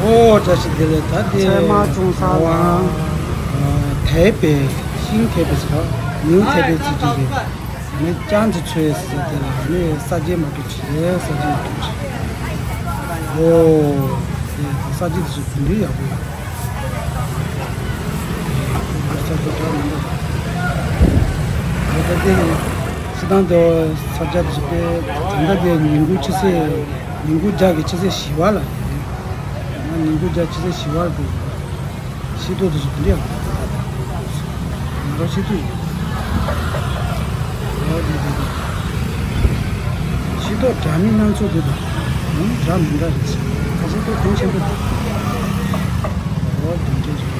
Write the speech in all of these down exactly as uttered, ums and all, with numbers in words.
ཨོ་བཀྲ་ཤིས་བདེ་ལེགས། ད་དེ་ཚལ་མ་བཙོང་ས་ལ། ཨ་ཐའེ་པེ་ཤིང་ཐའེ་པེ་ཟེར་རོ། ནིའུ་ཐའེ་པེ་ཟེར་གྱི་རེད། ཨ་ནི་ཅང་ཙི་ཚོའི་ཟེར་དེ་ལ་ཨ་ནི་ས་ཆའི་མར་ཀེཊ་བྱས། ས་ཆའི་མར་ཀེཊ་བྱས། ཨོ་དེ་ས་ཆ་དེ་ཚོ་དེ་འདྲའི་ཡག་པོ་ཡོད། ས་ཆ་འདྲ་མི་འདྲ་ད་ལྟ་དེ་སི་ཏང་དེ་ས་ཆ་དེ་ཚོ་དེ་ད་ལྟ་དེ་ཉིན་གུང་ཕྱི་ཚེས་ཉིན་གུང་རྒྱག་གི་ཕྱི་ཚེས་བཞི་པ་ལ་རེད། ང་ཉིན་གུང་རྒྱག་ཕྱི་ཚེས་བཞི་པ་ལ་འདུག་ཤེལ་ཏོག་དེ་ཚོ་དེ་འདྲ་ཡང་འདུག་ད་ལྟ་ང་རང་ཤེལ་ཏོག་ཡིན། ཨོ་དེ་དེ་དེ། ཤེལ་ཏོག་འདྲ་མིན་སྣ་ཚོགས་འདུག་ད་ཡང་འདྲ་མི་འདྲ་རེད་ཟེར། ཁ་ཤས་ཏོག་གོང་ཆེན་པོ་འདུག་ཨོ་དེ་འདྲ་རེད།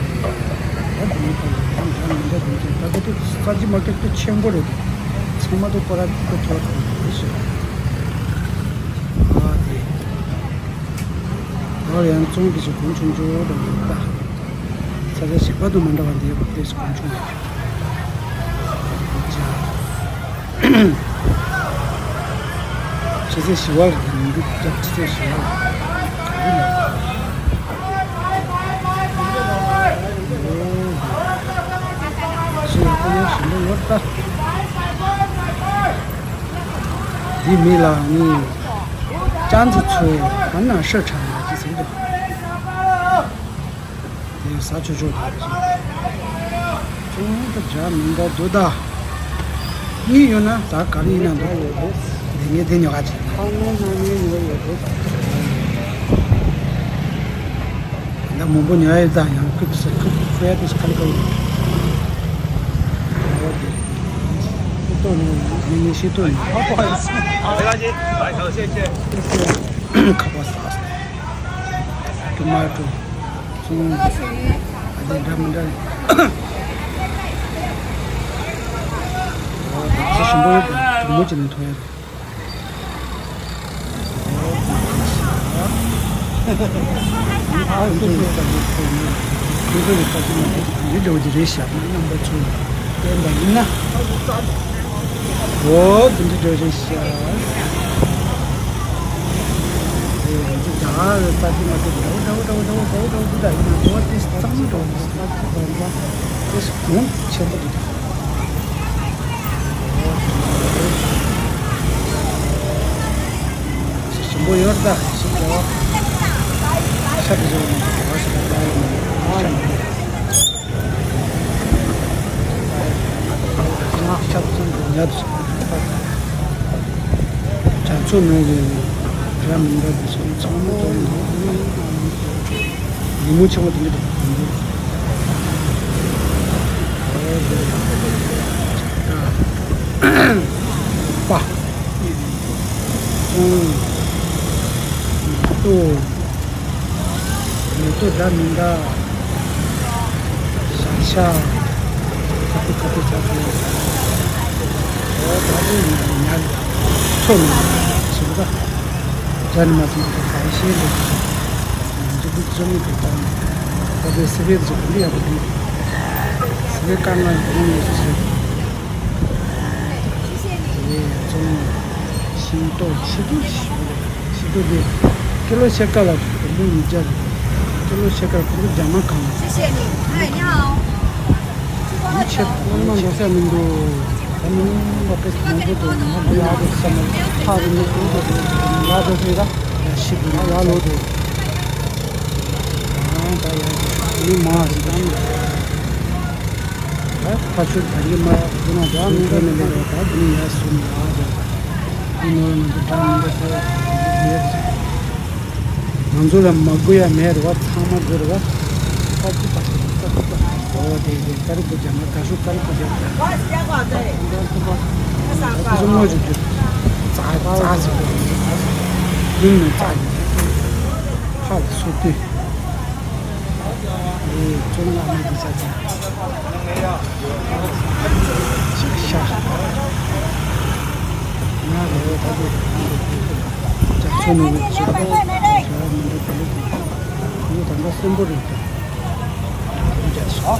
ཨོ་དེ་འདྲ་ད་ལྟ་ཡང་འདྲ་མི་འདྲ་འདུག་ད་ལྟ་ཏོག་ས་ཆའི་མར་ཀེཊ་ཏོག་ཆེན་པོ་རེད། ཚང་མ་ཏོག་ཁོ་ར་ཏོག་ཐོག་ཐོག་རེད་ཟེར། ཨ་དེ། ད་ཡང་ཚོང་འདི་ཚོ་གོང་ཆུང་ཆུང་འདྲ་བོ་ཡོད་ད། ས་ཆ་ཞིག་པ་དང་མ་འདྲ་བ་འདི་ཡོད་པ་དེ་ཚོ་གོང་ཆུང་ཡོད། ཕྱི་ཚེས་བཞི་པ་ལ་ཉིན་གུང་རྒྱབ་ཕྱི་ཚེས་བཞི་པ་ལ། ཞིག་ཡག་པོ་ཡོད་ཞིམ་པོ་ཡོད་ད། འདི་མི་ལ་ནི་ཅང་ཙི་ཚོའི་ཧ་ན་ཧྲི་ཁྲ་ཡ་ཅི་ཟེར་འདུག་དེ་ཟ་ཆོག་ཆོག་རེད། ཅུང་ད་འདྲ་མི་འདྲ་འདུག་ད། གཉིས་ཡོད་ན་ད་ག་རེ་ཡིན་ན་འདུག་ལས་ངན་དེ་ཉོ་ག་ཅིག་ཁ་ངན་སྣ་ངན་ཉོ་ཡོད་རེད། ད་མང་པོ་ཉོ་ཡ་ཡོད་ད། ཡང་ཁུ་ཁུ་ཁུ་ཁུ་ཡ་དེ་ཁ་ལི་ཁ་ལི། ཤེལ་ཏོག་ནི་མི་ནི་ཤེལ་ཏོག་ནི་ཁ་པར་ཟ། ཏོ་མ་ཏོ། ཚོང་། ཨ་དེ་འདྲ་མི་འདྲ་རེད། ཨོ་དེ་ཚོ་ཞིམ་པོ་ཡོད་དེ་དྲོན་མོ་ཅིག་ནས་ཐོན་ཡ་རེད། ཨ་ཁྱོད་ཚོ་ཡི་ས་ཆ་ཁོ་ནི་ཁྱོད་ཚོ་ཡི་ས་ཆ་ནས་འདི་འདྲ་བོ་ཅིག་རེད་ཤག་ན་རྣམ་པ་ཚོས་བསྟན་པ་ཡིན་ན། ཨོ་དེ་འདྲ་འདྲ་རེད་ཤག་ཨེ་འདི་ད་ས་ཆ་ང་ཚོ་འདྲ་བོ་འདྲ་བོ་འདྲ་བོ་འདྲ་བོ་འདྲ་བོ་འདྲ་བོ་འདི་འདྲ་ཡིན་ན་འགྲོ་བ་དེ་གཙང་མ་འགྲོ་བ་ས་ཆ་འདྲ་བོ་འདྲ་དེ་གོང་ཆེན་པོ་འདི་འདྲ། ཞིམ་པོ་ཡོད་ད་ཞིམ་པོ། ཤ་དེ་ཚོ་ནི་བ་ཞིག་ལ་ཡོད་ནི་ཨ་ནི། ང་ཤ་ཚོན་དུ་ཉར་སོང་། རྒྱ་མཚོ་ནང་གི་འདྲ་མི་འདྲ་དེ་ཚོ་ཚང་མ་དོན་དུ་ཉིན་མོ་ཆེན་པོ་དེ་འདྲ་འདུག་པ། ཨོ། ཏོ། མེ་ཏོག་འདྲ་མི་འདྲ། ཞག་ཤ། ཁ་ཏུ་ཁ་ཏུ་ཚ་ཏུ། ཨོ་ད་དུང་ཉར་ཚོ་ནང་ཞིག་ད། ཇ་ནི་མ་ཚོ་ག་ཤེས་ལེ། ང་ཚོ་འདི་ཚོ་མི་དེ་ད་ནི་ད་དེ་སི་པེ་ཚོ་ག་འདི་ཡག་པོ་འདུག་སི་པེ་དཀར་ནག་གི་ངོ་ངོ་ཚོ་ཚོ། དེ་ཚོ་ནི་ཤིང་ཏོག་ཤིང་ཏོག་ཤིང་ཏོག་དེ་ཀི་ལོ་ཕྱེད་ཀ་ལ་སྒོར་མོ་ཉིས་བརྒྱ་རེད། ཀི་ལོ་ཕྱེད་ཀ་སྒོར་མོ་བརྒྱ་མ་གང་། 谢谢你。嗨，你好。 མི་ཆེ་བ་མི་ཆེ་བ་མི་འདུག་ད་མི་མ་དཔེ་མང་པོ་འདུག་ང་ཚོ་ཡག་པོ་བསམ་མ་ཐག་རིང་པོ་འདུག་ང་ཚོ་ཚོས་ད་ཡ་ཤི་འདུག་ང་ཡག་ལོ་འདུག་ང་ད་ཡག་གི་མི་མང་ཞིག་ད་ད་ཁ་ཤུར་ད་གི་མ་འདུག་ན་ད་མི་འགྲོ་ནི་མེད་རེད། ད་འདི་ནི་ཡག་སུ་མི་ཡག་རེད། འདི་ནོར་ང་ཚོ་ད་མི་འགྲོ་ད་ཡག་གི་མེད། ང་ཚོ་ལ་མ་དགོས་ཡ་མེད་རེད་བ། ཚང་མ་དགོས་རེད་བ། ཨོ་དེ་དེ་ཀ་རི་པུ་ཇ་མ་ད་ཤུ་ཀ་རི་པུ་ཇ་ད་ཁོ་ཚོ་མོ་ཞིག་རྒྱུ་ཙག་ཙག་ཟེར་གོ་ཡིན་ནི་ཙག་ཡིན་ཧ་ལ་སུ་ཏི་ཨེ་ཙོང་ལ་མ་དེ་ཙག་ཙག་ཤ་ཤ་ང་རེ་ད་དེ། རྒྱ་མཚོ་ནང་གི་ཆུ་ཁ་ཁ་མི་འདྲ་དེ་ལ་དེ་ངས་ད་ལྟ་གསོན་པོ་རེད་དེ། རྒྱ་མཚོ།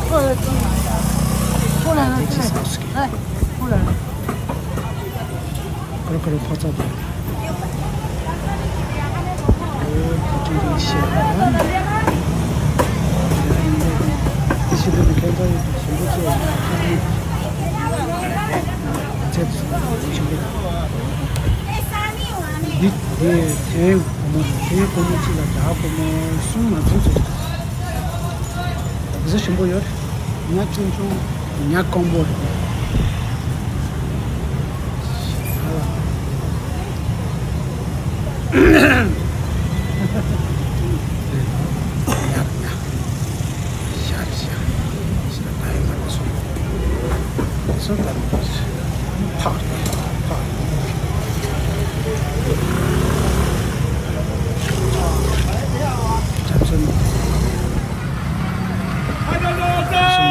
ཁོ་ལ་ན་ཁོ་ལ་ན་ཁོ་ལ་ན་ཁོ་ལ་ན་ཁོ་ལ་ཕ་ཚ་དང་། ཤེས་ར། དེ་ཤེས་དུས་ཁྱད་མཚར་ཡོད་པའི་ཞིམ་པོ་ཅིག་ཡོད་པའི་ཚོད་ཆེན་པོ། འདི་དེ་དེའི་སྒོར་མོ་དང་དེའི་སྒོར་མོ་གཅིག་ལ་རྒྱ་སྒོར་མོ་གསུམ་མ་ཚང་ཚོད་ཅིག་དེ་ཚོ་ཞིམ་པོ་ཡོད། ཉ་ཆུང་ཆུང་། ཉ་སྐམ་པོ་རེད། ཉ་ཉ། ཤ་ཤ། ཤ་ད་ཡོད་མ་རེད་སོ། སོ་ད་མ་རེད། ཕག་རེད་ཕག་ཕག་ཅམ་སོ་ནི། ཨ་ཏི་ཤོ་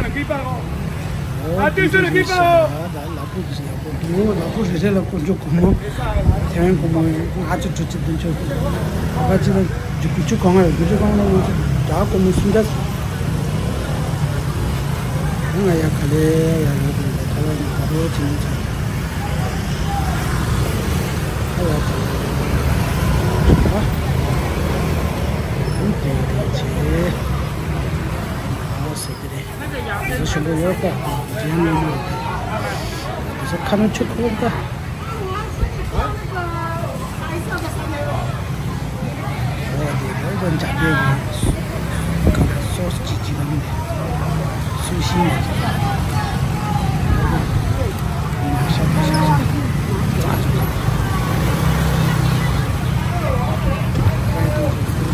ནི་ཀི་པ་ཨོ། ཨ་ཏི་ཤོ་ནི་ཀི་པ་ཨོ། ལ་ལ་པོ་གི་ལ་པོ་དུ་ལ་པོ་རེ་རེ་ལ་ཀོ་འཇོག་གོ་མོ། ཐེ་ཝན་གོ་མོ་ང་ཚོ་དྲུག་ཅུ་བདུན་ཅུ། ཨ་ཅི་ལ་རྒྱུ་རྒྱུ་ཆུ་གང་ང་རྒྱུ་ཆུ་གང་ལ་ང་ཚོ་ད་གོ་མོ་སུན་ད། ང་ཡ་ག་ལེ་ཡ་ཡ་གོ་མོ་ཐ་ལ་ནི་ད་རོ་ཅི་ནི་ཚ། ཨ་ཡ་ག་ལེ་ཡ་ཡ་ཡ། ཨ་ཨུ་དེ་དེ་ཆེ། ཨ་སེ་དེ་རེད། བཟོ་ཞིམ་པོ་ཡོད་ད། རྒྱན་ངོ་མ་རེད་ད། བཟོ་ཁ་ནང་ཆུ་ཁོལ་ད། འོ་དེ་འོ་དེ་འཇའ་དེ་ཡིན། ཀ་ལ་སོ་སི་ཅི་ཅི་ལ་མི་དེ། སུ་ཤི་ནས་ཅི་ལ། ང་ཤ་ཤ་ཤ་ཤ། ང་ཚོ་ད།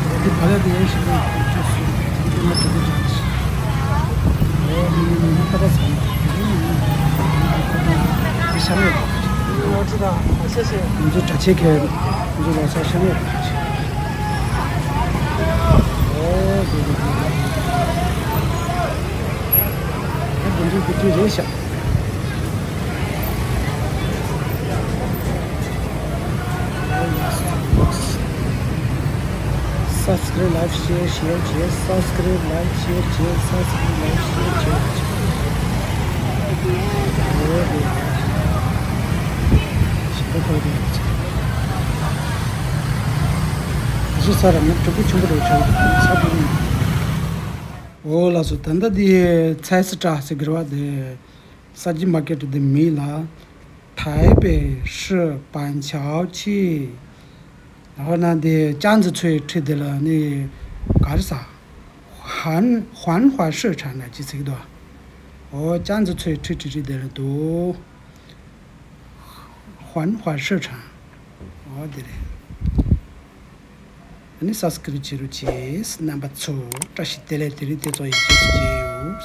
འོ་དེ་བ་ལ་དེ་ཡན་ཞིག་ལ་ཅི་སུ་ཅི་ང་དེ་དེ་ཅི། ཨོ་མི་མི་མི་མི་ཁ་པ་ཟ་མ། ཨོ་ཅི་ད་ཤ་ཤེ། ང་ཚོ་གྲྭ་ཆས་ཁྱེར། ང་ཚོ་ལོ་སར་ཤ་མེད། ཨོ་དེ་དེ་དེ་དེ་དེ་དེ་རེད་ཤག Subscribe, like, share, share, share, subscribe, like, share, share, subscribe, like, share, share. ཨོ་ལགས་སོ། ད་ལྟ་འདི་ཚལ་སི་ཏྲ་ཟེར་གི་རེད་པ། འདི་ས་ཇི་མར་ཀེཊ་འདི་མིང་ལ། 台北市板桥区། འོ་ན་འདི་江子翠 བྲིས་དེ་ལ་ནི་ག་རེ་ཟ། 环- 环华市场 ལ་ཅི་ཟེར་གི་འདུག་ཨོ་江子翠 བྲིས་བྲིས་བྲིས་དེ་ལ་འདུག 环华市场། ཨོ་དེ་རེད། ཨ་ནི་སབ་སི་ཀ་རབ་བྱེད་རོགས་བྱེད། རྣམ་པ་ཚོ་བཀྲ་ཤིས་བདེ་ལེགས། དེ་རིང་དེ་ཚོ་ཡིན་ཅེས་བྱེད་ཡོད།